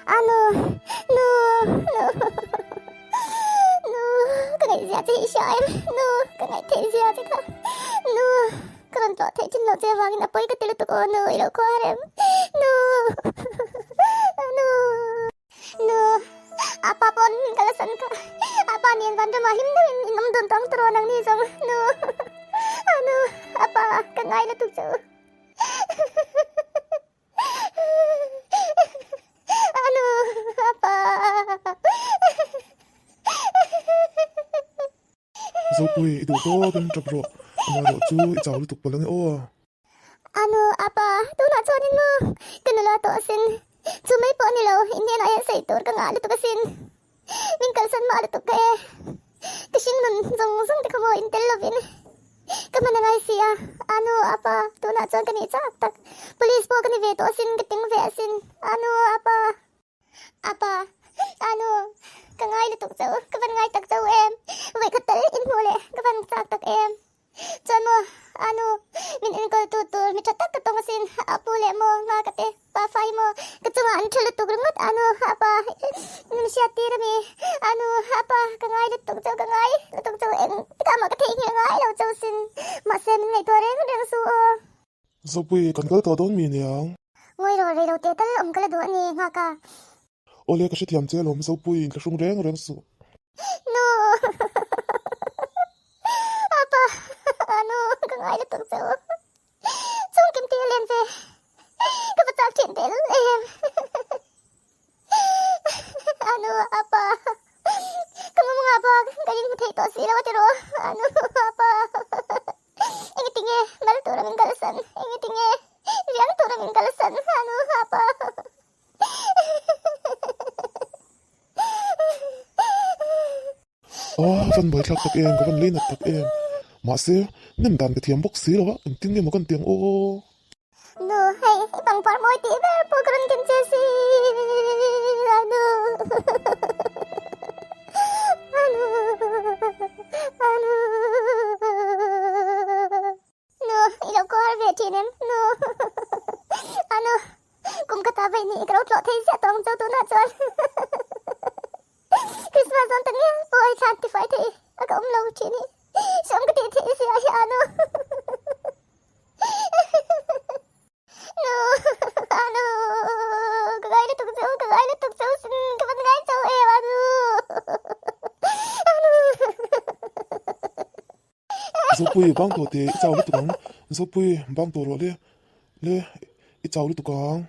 Anu, nu, nu, nu, ka ngaihzia che hi i hria em? Nu, ka ngaihtheih zia che kha. Nu, ka rawn tlawh theih thin loh che avangin a pawi ka ti lutuk aw nu, i lo khuar em? Nu, nu, nu, apa pawn ka la san kha. Apa nen van ramah hlim deuhin in awm dun tawng tawh nang ni zawng. Nu, anu, apa, ka ngai lutuk che u. Anu, apa. Zopui, i duh tawkin tap rawh. Amaherawh chu i chau lutuk palh ange aw. Anu, apa, tunah chuanin maw ka nula tawh asin. Chu mai pawh a ni lo, i hnenah hian sawi tur ka ngah lutuk asin. Min kalsan mah lutuk ka e. Ka hring nun zawng zawng te kha maw in tel lovin ka hman a ngai si a. Anu, apa, tunah chuan ka nih chak tak. Police pawh ka ni ve tawh asin, ka ting ve asin. Anu, apa, apa, anu, ka ngai lutuk chauh, ka van ngai tak chauh em. Vawikhat tal in hmuh leh ka van chak tak em. Chuan maw a nu min enkawl tu tur mi tha tak ka tawng asin, a pu leh maw nga ka te pa fa hi maw ka chungah an tha lutuk ringawt a nu a pa min hriat tir ami, a nu a pa ka ngai lutuk chauh ka ngai lutuk chauh eng tikah mah ka theihnghilh ngai lo chauh sin mahse min ngaihtuah reng reng su aw. Zopui kan kal tawh dawn mi niang. Ngawi rawh rei lo teh tal awm ka la duh a ni nghak a. Awle ka hrethiam che alawm Zopui in thlahrung reng reng suh. Nu Apa anu ka ngai lutuk che u. Chung kim tir len ve ka va chak thin tel em. Anu apa ka mumanga bak ka in hmu thei tawh si lo a tiraw anu apa. Engetinge mal tura min kalsan engetinge riang tura min kalsan anu apa. Aw van buai thlak tak em ka van lei nat tak em mahse nem dan ka thiam bawk si lo a engtin nge maw kan ti ang aw. Nu hei i pangpar mawi tih ber pawh ka rawn ken che si a nu a nu a nu Nu, i lo kuar ve thin em? Nu, a nu, kum ka ta vei ni ka lo tlawh thei ziah tawh ang chu tunah chuan Christmas dawn tak nge pawh hei thlan tifai thei a ka awm lo thin hi hreawm ka tih theih sia hi a nu. Nu, a nu, ka ngai lutuk cheu, ka ngai lutuk cheu sin, ka van ngai cheu em a nu. A nu. Zopui, bang tawh teh, i chau lutuk ang. Zopui, bang tawh rawh le, le, i chau lutuk ang.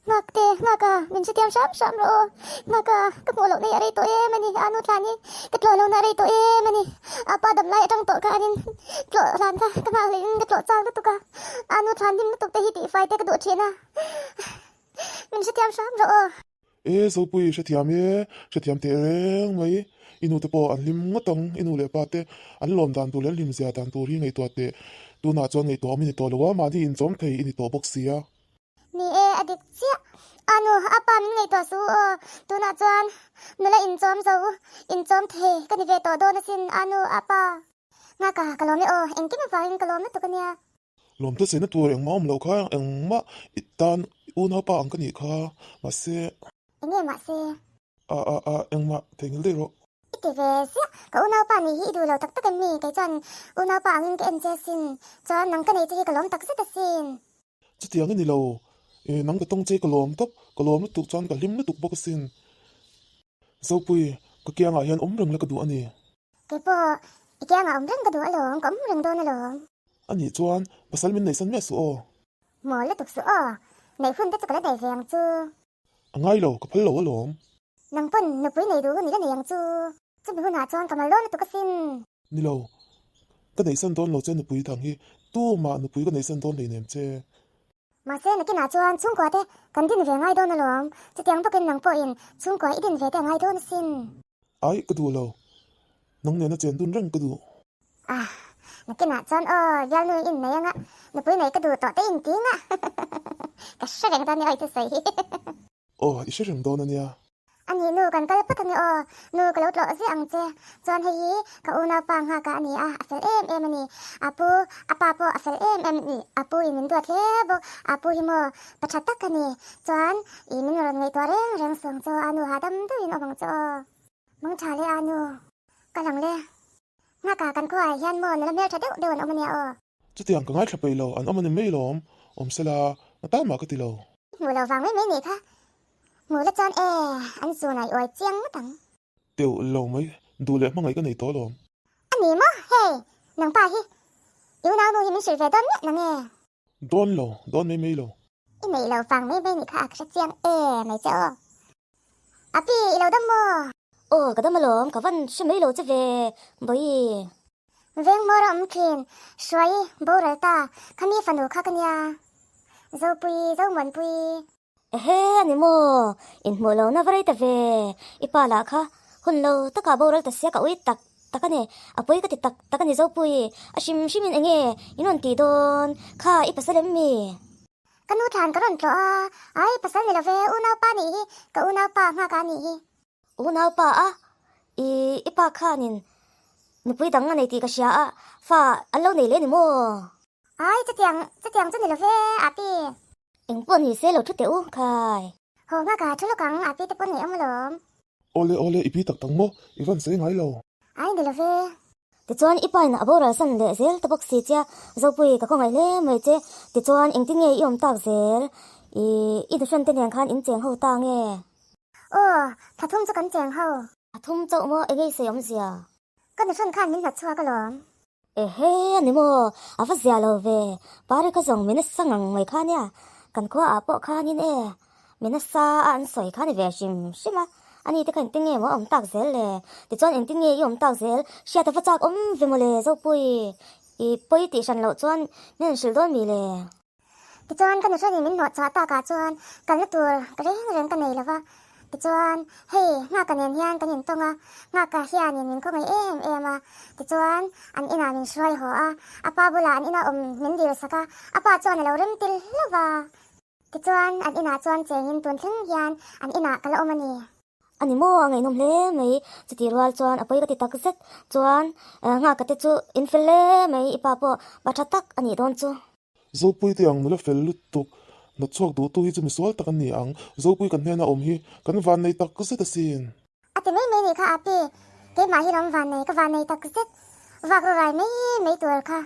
Nghak te, nghak a, min hrethiam hram hram rawh aw. Nghak a, ka hmuh loh nei a rei tawh em a ni, a nu thlan hi ka tlawh lohna a rei tawh em a ni. A pa dam lai atang tawh kha anin tlawh hlan kha ka nghak leh in ka tlawh chang lutuk a. A nu thlan hlim lutuk te hi tihfai te ka duh thin a. Min hrethiam hram rawh aw. E Zopui, hrethiam e, hrethiam teh reng mai. I nu te pawh an hlim ngawt ang, i nu leh pa te an lawm dan tur leh an hlim zia dan tur hi ngaihtuah teh. Tunah chuan ngaihtuah awm i ni tawh lo a, mahni inchawm thei i ni tawh bawk sia. Ni e, a dik chiah. A nu, a pa min ngaihtuah su aw. Tunah chuan nula inchawm zo, inchawm thei ka ni ve tawh dawn asin, a nu, a pa. Nghaka, ka lawm e aw, engkim avangin ka lawm lutuk ania. Lawmte sehna tur engmah awm loh kha, engmah i tan unaupa ang ka nih kha, mahse. Enge mahse? A a a, engmah theihnghilh daih rawh. I ti ve ziah, ka unaupa nih hi i duh lo tak tak em mi? Kei chuan unaupa angin ka en che asin, chuan nang ka nei che hi ka lawm tak zet asin. Chutiang i ni lo, e nang ka tawng che ka lawm tawp, ka lawm lutuk chuan ka hlim lutuk bawk asin. Zopui, ka kiangah hian awm reng la ka duh a ni. Kei pawh i kiangah awm reng ka duh alawm, ka awm reng dawn alawm. A nih chuan pasal min neihsan miah suh aw. Maw lutuk suh aw, neih hun te chu ka la nei ve ang chu. A ngai lo, ka phal lo alawm. Nang pawn nupui nei duh hun i la nei ang chu. Chumi hunah chuan ka mal dawn lutuk asin. Ni lo, ka neihsan dawn lo che nupui dang hi, tumah nupui ka neihsan dawn hleinem che. Mahse nakinah chuan chhungkua te kan din ve ngai dawn alawm, chutiang bawkin nang pawhin chhungkua i din ve te a ngai dawn asin. Ai, ka duh lo. Nang nena chen dun reng ka duh. Ah, nakinah chuan aw, bialnu in nei anga, nupui nei ka duh tawh te in ti anga. Ka hre reng dawn nia awi thusawi hi. Aw, i hre reng dawn ania. A ni. Anih nu kan kal phawt ange aw, nu ka lo tlawh ziah ang che. Chuan hei hi ka unaupa nghaka a ni a, a fel em em a ni. A pu, a pa pawh a fel em em a ni. A pu in min duat hle bawk, a pu hi maw pa tha tak a ni. Chuan i min rawn ngaihtuah reng reng suang chu a nu hahdam deuhin awm ang che aw. Mang tha le a nu, ka lang le. Nghaka kan khuaah hian maw nula hmeltha deuh deuh an awm a nia aw. Chutiang ka ngaithla peih lo, an awm a ni mai lawm, awm sela, na tan mah ka ti lo. Hmuh lo vang mai mai nih kha, hmuh la chuan e, an zun a i uai chiang ngawt ang. Teuh lo mai, duh leh hmangaih ka nei tawh lawm. A ni maw, hei, nangpa hi, i unaunu hi min hrilh ve dawn miah nang e. Dawn lo, dawn mai mai lo. I neih lo vang mai mai nih kha a ka hre chiang e mai che aw. Api, i lo dam maw? Aw, ka dam alawm, ka van hre mai lo che ve, Bawihi. Veng hmawr a awm thin, Hruai, boral ta, khami fanu kha ka nia. Zopui, Zomuanpui. Ehe, a ni maw? Inhmuh lo na va rei ta ve. I pa lah kha hun lo takah boral ta sia ka ui tak tak a ni. A pawi ka ti tak tak a ni Zopui. A hrim hrimin eng nge in rawn tih dawn? Kha i pasal em mi? Ka nu thlan ka rawn tlawh a, ai pasal ni lo ve, unaupa nih hi, ka unaupa nghak a nih hi. Unaupa a, i i pa khanin nupui dang a nei tih ka hria a, fa an lo nei leh ni maw? Ai, chutiang, chutiang chu ni lo ve, Api. Eng pawh ni se lo thu teh u, khai. Haw nghak a, thu lawk ang, Api te pawn nei awm alawm. Awle, awle, i pi tak tak maw? I van sawi ngai lo. Ai, ni lo ve. Tichuan, i pain a boral san leh zel ta bawk si chia, Zopui, ka khawngaih hle mai che. Tichuan, engtin nge i awm tak zel? I, i nuhran te nen khan in cheng ho ta nge? Aw, thla thum chu kan cheng ho. Thla thum chauh maw, eng nge i sawi awmzia? Ka nuhran khan min hnat chhuak alawm. Ehe, a ni maw? A va zia lo ve. Pari kha zawng min asa ngang mai kha nia. Kan khua ah pawh khanin e, min asa a an sawi kha ni ve hrim hrim a. Ani te kha engtin nge maw a awm tak zel le? Tichuan engtin nge i awm tak zel? Hriat a va chak awm ve maw le Zopui? I pawi tih hran loh chuan min han hrilh dawn mi le? Tichuan ka nuhranin min hnawh chhuah takah chuan kalna tur ka reng reng ka nei lova. Tichuan hei Nghaka nen hian kan intawng a, Nghaka hianin min khawngaih em em a. Tichuan an inah min hruai haw a, a pa bulah an ina awm min dil sak a, a pa chuan a lo rem til hlauh va. Tichuan an inah chuan chengin tun thleng hian an inah ka la awm a ni. A ni maw, a ngaihnawm hle mai. Chutih rual chuan a pawi ka ti tak zet chuan Nghaka te chu in fel hle mai, i pa pawh pa tha tak a nih dawn chu. Zopui te ang nula fel lutuk, hnawtchhuak duhtu hi chu misual tak an ni ang. Zopui kan hnena awm hi kan vannei tak zet asin. A ti mai mai nih kha Api, keimah hi ram vannei ka vannei tak zet. Vak ru rai mai mai tur kha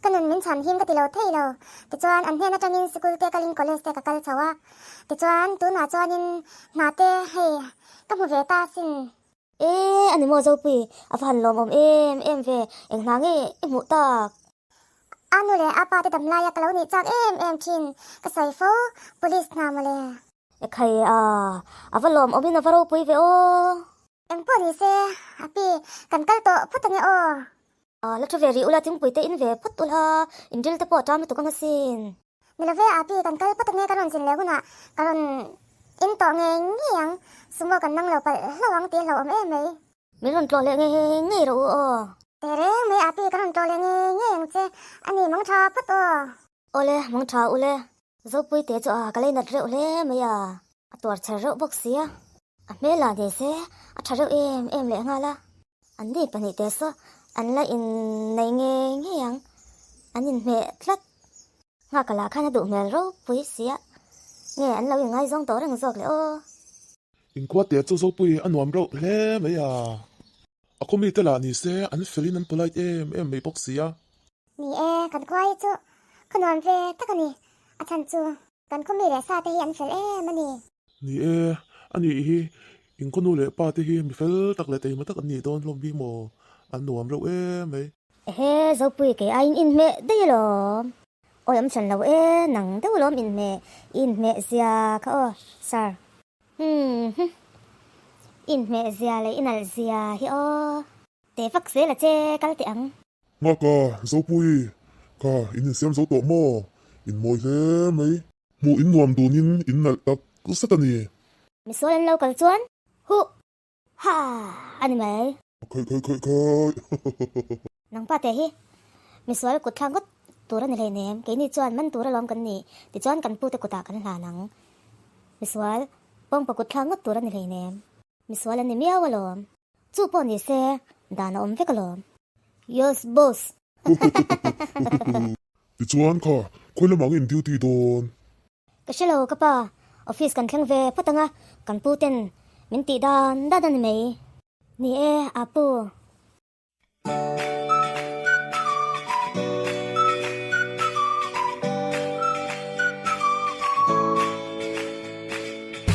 ka nun min chhan him ka ti lo thei lo. Tichuan an hnen atangin sikul te kalin college te ka kal chho a. Tichuan tunah chuanin hna te hei ka hmu ve ta asin. E a ni maw Zopui, a va han lawmawm em em ve, eng hna nge i hmuh tak? A nu leh a pa te dam laia ka lo nih chak em em thin, ka sawi fo, police hna mawle. E khai a, a va lawmawmin a va ropui ve aw. Eng pawh ni se, a pi, kan kal tawh phawt ange aw. A la thu ve rih ula, thingpui te in ve phawt ula, in ril te pawh a ṭam lutuk ang asin. Ni lo ve a pi, kan kal phawt ange ka rawn zin leh hunah ka rawn in tawh ngei ngei ang, sumo kan nang lo palh hlauh ang tih a hlauhawm em mai. Min rawn tlawh leh ngei ngei rawh u aw. Teh reng mai a pi, ka rawn tlawh leh ngei ngei ang che, a ni mang tha phawt aw. Awle, mang tha ule. Zopui te chu a ka lei nat reuh hle mai a, a tuar chher reuh bawk sia. A hmel ah ni se a tha reuh em em leh nghal a, an ni pahnih te saw an la in nei ngei ngei ang, an inhmeh tlat. Nghaka lah khan a duh hmel ropui sia, nge an lo inngaizawng tawh reng zawk le aw. Inkhua te chu Zopui a nuam reuh hle mai a, a khaw mite lah ni se an fel in an polite em em mai bawk sia. Ni e, kan khua hi chu khaw nuam ve tak a ni, a chhan chu kan khaw mi leh sa te hi an fel em a ni. Ni e, a nih hi in khaw nu leh pa te hi mi fel tak leh teima tak an nih dawn hlawm hi maw, an nuam reuh em mai. Ehe, Zopui kei aiin inhmeh daih alawm. Awi awm hran lo e, nang deuh alawm inhmeh, i inhmeh zia kha aw, Sir. Umm hm, inhmeh zia leh inalh zia hi aw. Teh vak zel a che, kal teh ang. Nghaka, Zopui, kha in insiam zo tawh maw? In mawi hle mai. Hmuh in nuam dunin in nalh tak zet a ni. Misual an lo kal chuan huh ha a ni mai. Khaih khaih khaih khaih. Nangpa te hi misual kut thlak ngawt tur a ni hleinem, keini chuan man tur alawm kan nih, tichuan kan pute kutah kan hlan ang. Misual pawngpa kut thlak ngawt tur a ni hleinem. Misual an ni miau alawm. Chu pawh ni se, dan a awm vek alawm. Yes boss. Tichuan kha, khawi lamah nge in duty dawn? Ka hre lo ka pa, office kan thleng ve phawt ang a, kan pu ten min tih dan dan a ni mai. Ni e, Apu.